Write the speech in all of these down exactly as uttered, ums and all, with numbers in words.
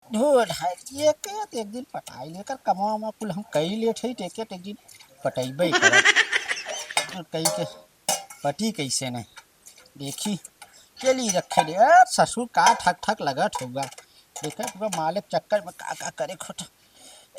ढोल है, ये के तो एक दिन पटाई लेकर कमवा वमवा कुल हम कई लेत है, तो एक, एक दिन पटैबे करब। कई के पटी कैसे नहीं, देखी, चली रखे दे। ए, ससुर का ठक ठक लगत होगा, देखे पूरा मालिक चक्कर में का का करे खोटा।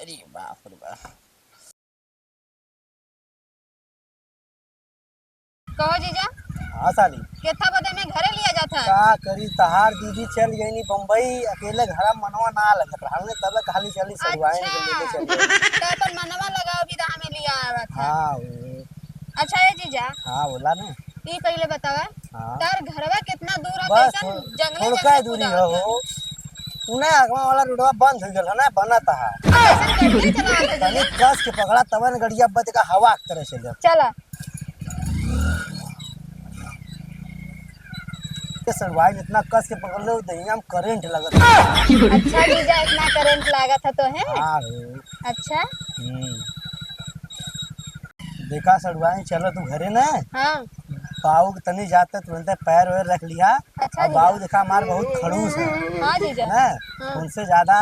अरे बाप रे बाप। कहो जीजा। हाँ साली। केथा बदे में घरे लिया जात है? का करी, तहार दीदी चल गईनी बम्बई, अकेले घरा मनवा ना लगत रहा, हमने तब खाली चली सड़ुआइन के लेके चली गई। तो अपन मनवा लगाओ, विदा में लिया आवत है। हाँ, वो। अच्छा, ए जीजा। हाँ, बोला ना। ई पहिले बतावा, हाँ। तार घरवा कितना दूर है, बस कैसन थो-, जंगले थोड़का जंगले दूरी कूदा है होत है? वो। उ ना, अगवा वाला रोडवा बंद हो गल है ना, बनत है। कैसन गड़िया चलावत है तनी जीजा? कस के पकड़ा, तब न गड़िया बच का हवा के तरह चले। चला। के सड़ुआइन इतना कस के पकड़ लो, दहिया में करंट लगत है। अच्छा जीजा, इतना करंट लागत है तो है? हाँ हो। अच्छा। हम्म। देखा सड़ुआइन, चलो तू घरे ना। हाँ। बाऊ के तनी जाते तुरंते पैर वैर रख लिया। अच्छा और जीजा। बाऊ देखा हमार बहुत खड़ूस है। हाँ जीजा। ना? हाँ। उनसे ज्यादा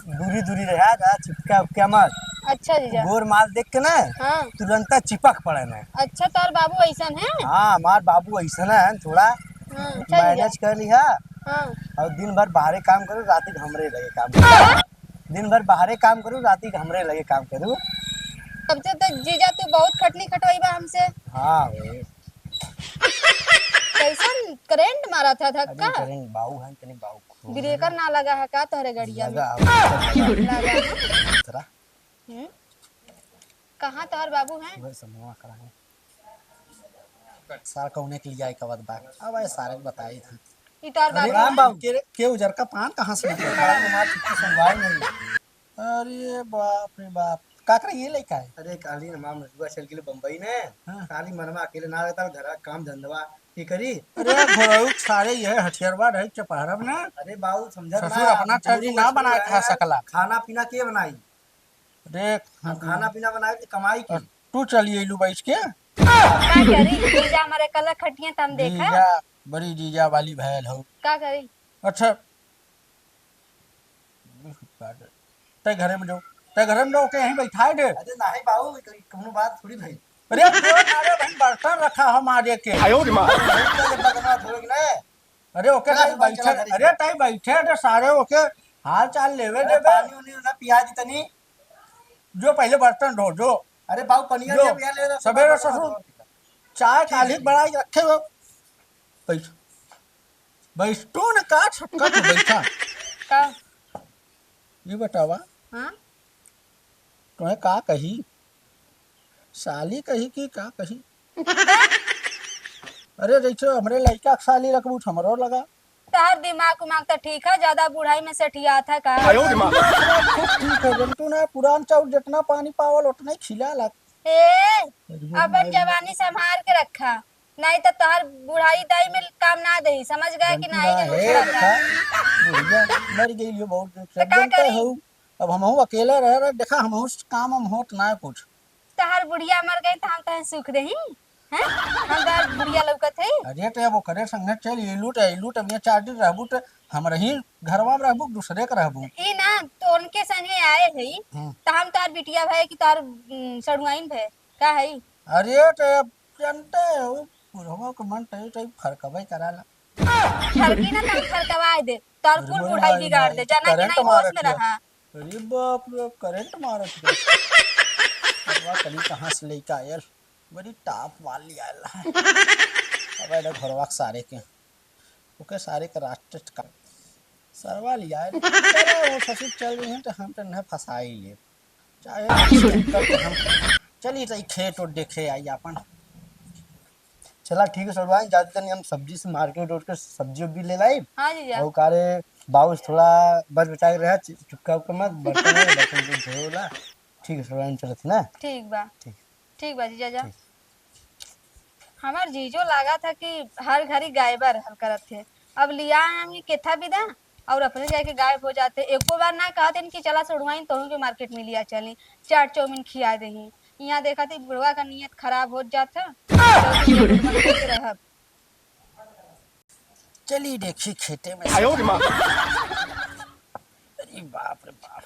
दूरी दूरी रहा, ज्यादा चिपका उपका मत। अच्छा जीजा। गोर माल देख के ना, हाँ। तुरंते चिपक पड़े ना। अच्छा, तोर बाबू ऐसन है? हाँ, हमार बाबू ऐसन है थोड़ा। हाँ, अच्छा जीजा। मैनेज कर लिहा। हाँ। और दिन भर बाहरे काम करू, राती के हमरे लगे काम करू। का? दिन भर बाहरे काम करू, राती के हमरे लगे काम करू। तब से तो जीजा तू बहुत खटनी खटवाई बा हमसे। हाँ हो। कैसन करंट मारा था धक्का? अरे करंट बाऊ है, तनी बाऊ को। ब्रेकर ना लगा है का तोहरे गड़िया में? लगा, लगा। लगा है। दूसरा। हम्म? कहाँ तोहर बाबू हैं? वही समूह करा है। सार कौने के लिए आई कवत बा? अब आए सारे के बताई था। ई तोहर अरे बाबू राम हैं? बाबू, के, के उजर का पान कहाँ से निकल गया? हमार छुट्टी सुनवाई नहीं। अरे बाप रे बाप, का करे ये लइका है? अरे काली ना माँ मजबुआ चल गेले बम्बई ने। हाँ। काली मनवा अकेले ना रहता, घर का काम धंधवा के करी। अरे घोड़ऊ सारे ये हथियारवा रहे चपहरब ना। अरे बाबू समझत ससुर ना, अपना दूनों चटनी ना मछली बनाए है खा यार, सकला। खाना पीना के बनाई? देख, अब खाना पीना बनाए के कमाई की। और तू चली अइलू बैठ के। का करी? जीजा हमारे कल खटिया त हम देखा। जीजा, बड़ी जीजा वाली भैल हो। का करी? अच्छा। तै घरे में जो, तै घरे में जो, ओके यहीं बैठाए दे। अरे नाही बाबू, कोनो बात थोड़ी भई। अरे, जो सारे भाई बर्तन रखा हो माजे के। आयो रे माँ। बर्तन धोए के ना। अरे ओके चला, ताई चला, बैठे, चला, चला। अरे ताई बैठे, अरे सारे ओके हाल चाल लेवे अरे देबे। पानी उनी ना पिया दी तनी। जो पहिले बर्तन धो, जो। अरे बाबू पनिया जो। ले पिया ले, सबेरे बर्तन ससुर धो। चाय ठीक काली है। बनाई रखे हो। बैठ। बैठ तू न का छटका तू बैठा। का? ये बतावा। हाँ? तुम्हें का कही? साली कही कि का कही? अरे जैसे हमरे लइका के साली रखबू त हमरो लगा। तोहर दिमाग उमाग त ठीक है, ज्यादा बुढ़ाई में सेठियात है का? आयो रे माँ। खूब ठीक है, जंतु ना पुरान चाउर जितना पानी पावल उतना ही खिला ला। ए, अरे अपन माई। जवानी संभाल के रखा, नहीं तो तोहर बुढ़ाई दाई में काम ना देही, समझ गया कि जंतु नहीं ना जरूर है, रखा। बुढ़िया मर गई हो बहुत दिन से, तो का जनते करी? हो। अब हमहू अकेले रह रहे, देखा हमहू से काम हम होत ना कुछ। तहार बुढ़िया मर गई त हम तहे सुख देही? हैं? हम तहार बुढ़िया लौकत है? अरे तो अब ओकरे संगे चल एलू त एलू त अब ये चार दिन रहबू त हमरे ही घरवा में रहबू, दूसरे के रहबू? ई ना, तो उनके संगे आए है, हम्म। त हम तोहार बिटिया भय कि तोहार, उम, सड़ुआइन भय? का है? अरे तो अब जानते हो, बुढ़वा के मन तई तई फरकबे कराला। फरकी ना त हम फरकवाए दे, तोहार कुल अरे बुढ़ाई भाई, बिगाड़ दे, भाई, जाना कि करंट नहीं, होश मारत में है। रहा। अरे बाप रे, करंट मारत बा। सरवा कनी कहाँ से लेके आयल? बड़ी टॉप वाली आयल है। अब एडा घरवा के सारे के, ओके सारे के रास्ते का सरवा ले आयल। चलो, वो ससुर चल रही हैं, तो हम तो न फंसा ही ले। चाहे हम चली तो खेत और देखे आई अपन। चला ठीक है सड़ुआइन, जाते तनी हम सब्जी से मार्केट उठ के सब्जी उब्जी ले लाई। हाँ जीजा। और कारे बाबू से थोड़ा बच बचा के रहा, चु-, चुपका उपका मत, बर्तन है, बर्तन को धोए ला। ठीक है सड़ुआइन, चलत है ना? ठीक बा। ठीक। ठीक बा जीजा, जा। ठीक। हमार जीजो लागा था कि हर घड़ी गायबा रहल करत थे। अब लिया आएंगे केथा बिदा, और अपने जाके गायब हो जाते। एको बार ना कहत हन कि चला सड़ुआइन तोहू के मार्केट में लिया चली, चाट चाउमीन खिया देही। यहाँ देखा थी बुढ़वा का नियत खराब होत जात है। तो फिर ये बुढ़वा कैसे रहब? चली देखी खेते में से। आयो रे माँ। ई बाप रे बाप।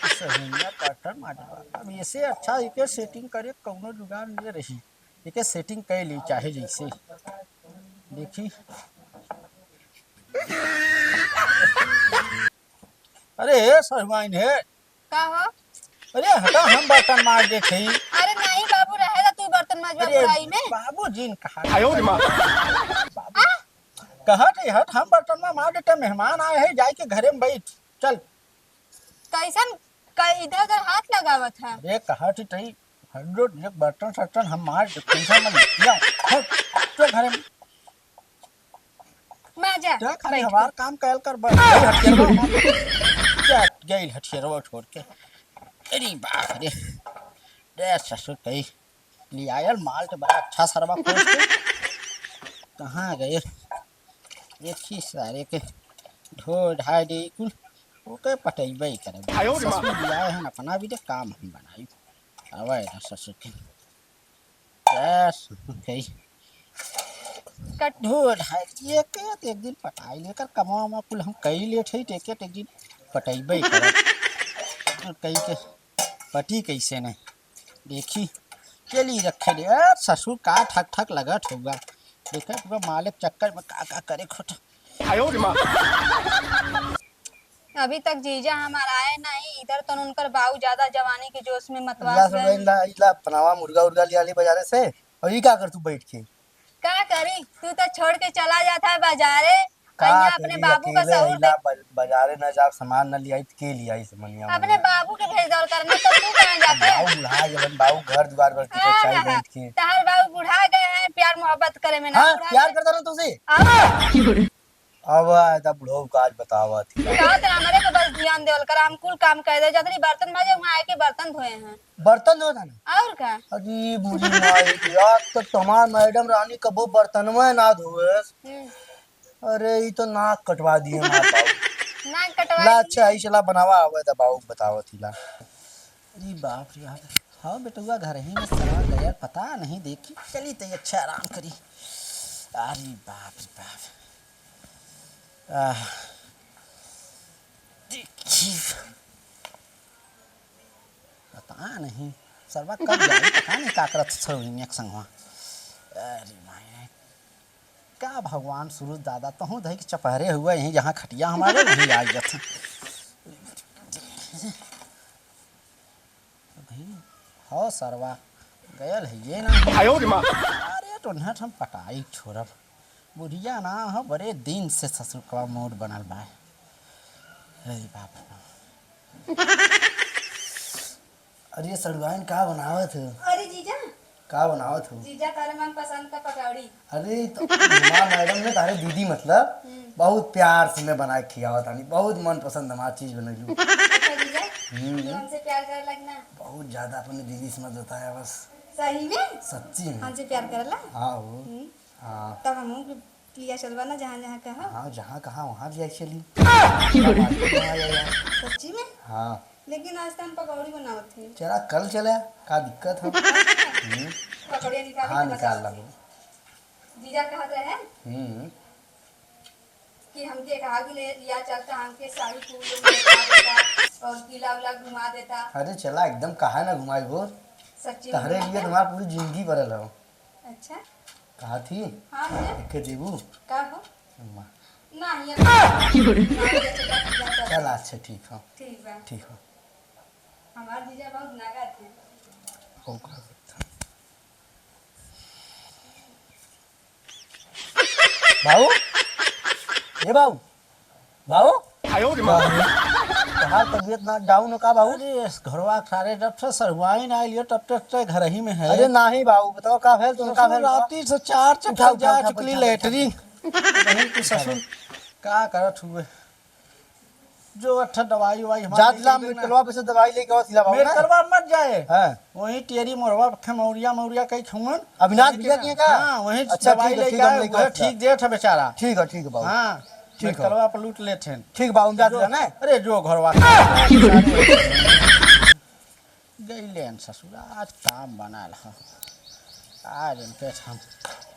सहिया बर्तन माजे बा। अब ऐसे अच्छा एके setting करे कौनो जुगाड़ नहीं रही। एके setting कर ली चाहे जैसे। देखी। अरे ए सहुआइन है। का हो? अरे हटा, हम बर्तन माज देत हई। अरे नहीं बाबू, रहे दा, तू बर्तन माजबा अरे बुढ़ाई में। बाबू जी ने कहा। आयो रे माँ। बाबू, आ? कहत है हट, हम बर्तन माज देत हई, मेहमान आए हैं, जाए के घरे में बैठ। चल। कैसन क-, इधर उधर हाथ लगावत है? अरे कहत ही तई, हट जो, ये बर्तन सर्तन हम माज देत हई, tension मत ले। या, हट, चल घरे में। माजा, तो खाली बैठ हमार के। काम कैल कर बस। गई हथियारवा हमार। क्या गई हथियारवा छोड़ के? अरे बाप रे। रे ससुर कही ले आयल माल तो बड़ा अच्छा सरवा खोज के। कहाँ गए? एक ही सारे के ढो ढाई दे कुल। ओके पटैबे करे। आयो रे माँ। ससुर ले आए हैं अपना भी दे काम हम बनाई। आवे ना ससुर के। बस, okay। कट। ढोल है, ये के एक दिन पटाई लेकर कमा वमा कुल हम कई लेत है, एक, एक दिन पटैबे करब। और कई के पटी कैसे नहीं, देखी, के लिए रखे दे। ए, ससुर का ठक ठक लगत होगा। देखे पूरा मालिक चक्कर में का का करे खोट। आयो रे माँ। अभी तक जीजा हमार आए नहीं, इधर तो उनकर बाऊ ज्यादा जवानी के जोश में मतवास इला सब गए। इला, इला पनावा मुर्गा उर्गा लिया ले बाजारे से, और ई का कर तू बैठ के? का करी, तू तो छोड़ के चला जाता है बाजारे, का कहीं अपने करी, बाबू का अकेले सहूर इला दे। ब-, बाजारे न जाब, सामान न लियाई, त के लियाई सामानिया अपने उमानिया? बाबू के भेज दौल करना, तो तू कहाँ जाते? बाऊ बुढ़ा गए, बाऊ घर दुआर भर के हाँ, चाहे हाँ, बैठ के। तहार बाऊ बुढ़ा गए हैं प्यार मोहब्बत करे में ना, हाँ, बुढ़ा प्यार गए। करता ना तुझसे। अब अब आयदा बुढ़ऊ का आज बतावत ही। कहत रहे, हमरे पे बस ध्यान देवल करा, हम कुल काम कर दे। जतनी बर्तन माजे, वहाँ आके बर्तन धोए हैं। बर्तन धोए था ना? और का? अरे बूढ़ी माई, आज तक तो हमार मैडम रानी कबो बर्तनवे ना धोएस। हम्म। अरे, ई तो नाक कटवा दिए हमार बाबू। नाक कटवा ला, दिए। अच्छा, आई चला बनावा, आवे दा बाबू बतावत ही ला। अरे बाप रे बाप। हाँ बेटुआ, घर ही में सड़ा गया, पता नहीं, देखी, चली तो अच्छा आराम करी। अरे बाप रे बाप। आह, देखी, पता नहीं, सरवा कब जाई, पता नहीं का करत छौरी में एक संगवा। अरे माई रे, का भगवान सूरज दादा, तहूँ धई के चपहरे हुआ, यहीं जहाँ खटिया हमारे, वहीं आ जात। अबही, हौ सरवा, गयल है ये ना। आयो रे माँ। अरे, टोन्हट हम पटाई छोड़ब। बुढ़िया ना हो, बड़े दिन से ससुर का मूड बनल बा। अरे बाप रे बाप। अरे सड़ुआइन, का बनावत हो? अरे जीजा, का बनावत हो? जीजा, तारे मनपसंद का पकौड़ी। अरे, तो हमार मैडम ने तारे दीदी मतलब हम्म। बहुत प्यार से मैं बना के खियावत आनी, बहुत मनपसंद हमार चीज बनैलू। अच्छा जीजा, हम्म। तू हमसे प्यार करे लग ना? बहुत ज्यादा अपने दीदी समझ बताया बस। सही में? सच्ची में। हमसे प्यार करला? हाँ हो। हम्म। हाँ। तब हमहू के लिया चलबा ना, जहाँ जहाँ कहा। हाँ, जहाँ कहा वहाँ लिया चली। सच्ची में? हाँ। लेकिन आज तो हम पकौड़ी बनावत हई। चला, कल चला, का दिक्कत है? हम्म। पकौड़िया निकाल हाँ, के बता निकाल दो। ला। जीजा कहत रहे हम्म। कि हमके कहा कि ले लिया चलता, हमके शाही पूल में घुमा देता और किला उला घुमा देता। अरे चला, एकदम काहे ना घुमाई हो। सच्ची में तहरे लिए घुमा तुम्हार पूरी जिंदगी भरल हो। अच्छा। कहा थी? हाँ भैया। एके देबू? का हो? अम्मा। ना, ये चल, अच्छा, ठीक हो। ठीक बा। ठीक हो। हमार जीजा बहुत नागा थे। हो का? बाबू, ए बाबू, बाबू। आयो रे माँ। बाबू, तहार तबीयत ना down हो का बाबू? अरे, इस घरवा खारे जब से सरुआइन आइल हो, तब तक से घर ही में है। अरे नाही बाबू, बताओ का भेल, तुम का ससुर भेल? राती से चार चक्कर उठा, उठा, जा उठा, चुकली बैठा, बैठा, लेटरिन। बैठा। बहन तू ससुर का करत हुए? जो अच्छा दवाई उवाई हमारे जात ला लेके देना। मेडिकलवा पे से दवाई लेके आवत हिला बाबू ना? मेडिकलवा मत जाए। हाँ। वहीं टेरी मोड़वा पे मौरिया, मौरिया कई खउन। अविनाश भैया के का? हाँ, वहीं अच्छा, दवाई ठीक है, लेके ठीक है, आए, लेके वह आवत ठीक हिला। देत है बेचारा। ठीक है, ठीक है बाबू। हाँ, ठीक है। मेडिकलवा पे लूट लेत हैं। ठीक बाबू, हम जात जो, हिला ना? अरे जो घरवा गइलेन ससुरा, आज काम बनल ह। आज इनके हम,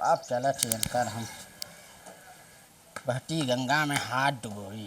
अब चलत ही इनकर हम बहती गंगा में हाथ डुबोई।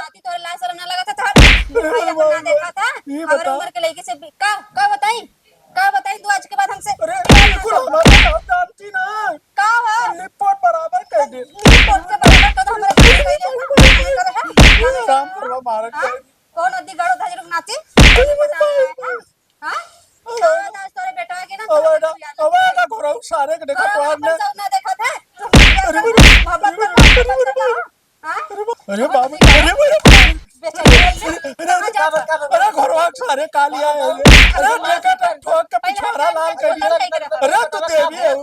नाती तोरे लाज शरम ना लगत है, तोहर अरे, अरे, अपन ना देखा था। ये हमरे बता। उम्र के लइके से भी, का, का बताई? का बताई तू आज के बाद हमसे? अरे, बिल्कुल हमारे बात जानती ना। का हो? लिप पोत बराबर कर दे। लिप पोत के बराबर कर दे, हमरे बात कर दे। काम करवा मारत हाँ? है। कौन अति गड़ो धजरुक नाती? अरे, बता रहा है, हाँ? हाँ? अरे, कहाँ था तोरे बेटा के ना, अरे, तोरे अरे, बेटा अरे, अरे, घोड़ा सारे के देखा घोड़ा तो आपने। सब ना देखा था। तुम अरे, अरे, मोहब्बत अरे, कर, अरे, मोहब्बत कर, अरे, हाँ? अरे बाप, अरे बाप, अरे, अरे, अरे, अरे, अरे, घोड़वा सारे काली आए हैं। अरे, देखा तो ठोक के पिछवाड़ा लाल कर दिया। अरे, तू देवी है।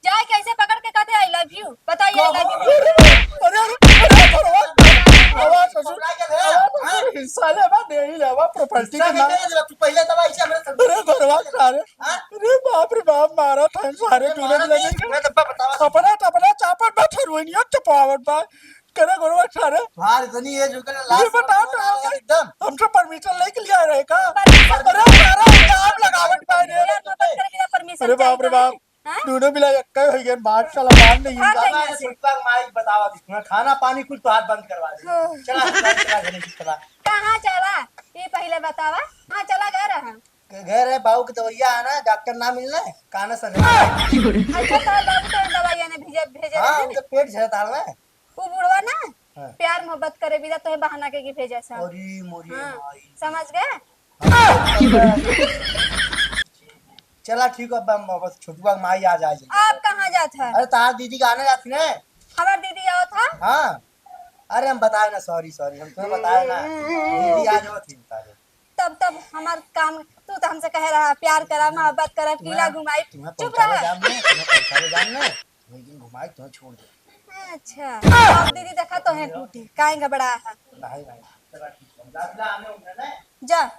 जाए कैसे पकड़ के कहते, "I love you", बताइए, "I love you"। अरे, अरे, अरे, अरे, घोड़वा, आवाज ससुर, आवाज ससुर, हिस्सा ले बा, दे ही ले बा, property के नाम। तू पहले दवा इसे हमरे अरे, घोड़वा सारे, हाँ? अरे, बाप रे बाप, मारा था सारे, अरे, तूने मारा भी लगे। नहीं, मैं तो बतावा। सपना, सपना चापट बा, ठरुनिया चपावट बा। करे घोड़वा सारे। तोहार इतनी age हो गई ना, ये लास्ट बताओ में तो आ गया एकदम। हमसे permission लेके लिया रहे का? Permission अरे सारा इल्जाम लगावट बा रे। यार, मत कर बिना permission अरे बाप रे चाहिए बाप। हाँ? दोनों मिला एक ही हो गए, बात चला मान नहीं हाँ, जाता। सही है। छुटका माई बतावा दी, तुम्हें खाना पानी कुल तोहार बंद करवा दे। हाँ। चला, चला, चला, घरे की चला। कहाँ चला? ये पहले बतावा। हाँ, चला गया रहा। घर है, बाबू की दवाइया है ना, डॉक्टर ना मिलना है, काना सर। अच्छा, तो बाबू तो दवाइया ने भेजे, भेजे हाँ, रहे उनके पेट झरता है। उ बुढ़वा ना, हाँ। प्यार मोहब्बत करे बिना तोहे बहाना के, के भेजे सा। अरे मोरी हाँ, माई। समझ गए? हाँ। चला ठीक है, अब हम बस छोटुआ के माई आ जाए। आप कहाँ जात है? अरे तार दीदी के आने जाती ना। हमार दीदी आवत है? हाँ। अरे हम बताए ना, sorry, sorry, हम तुम्हें बताए ना। दीदी आ जाओ थी तारे। तब, तब हमार काम, तू तो हमसे कहे रहा, प्यार करा, मोहब्बत करा, किला तुम्हें, घुमाई। तुम्हें चुप पहुंचावे रहा। जाम नहीं, तुम्हें पहुंचावे जाम नहीं। वही दिन घुमाई, तुम्हें छोड़ दे। अच्छा, अब दीदी देखा तो है टूटी, काहे घबरा है? भाई, भाई, चला ठीक है, हम जा, जा, आने होंगे ना। जा।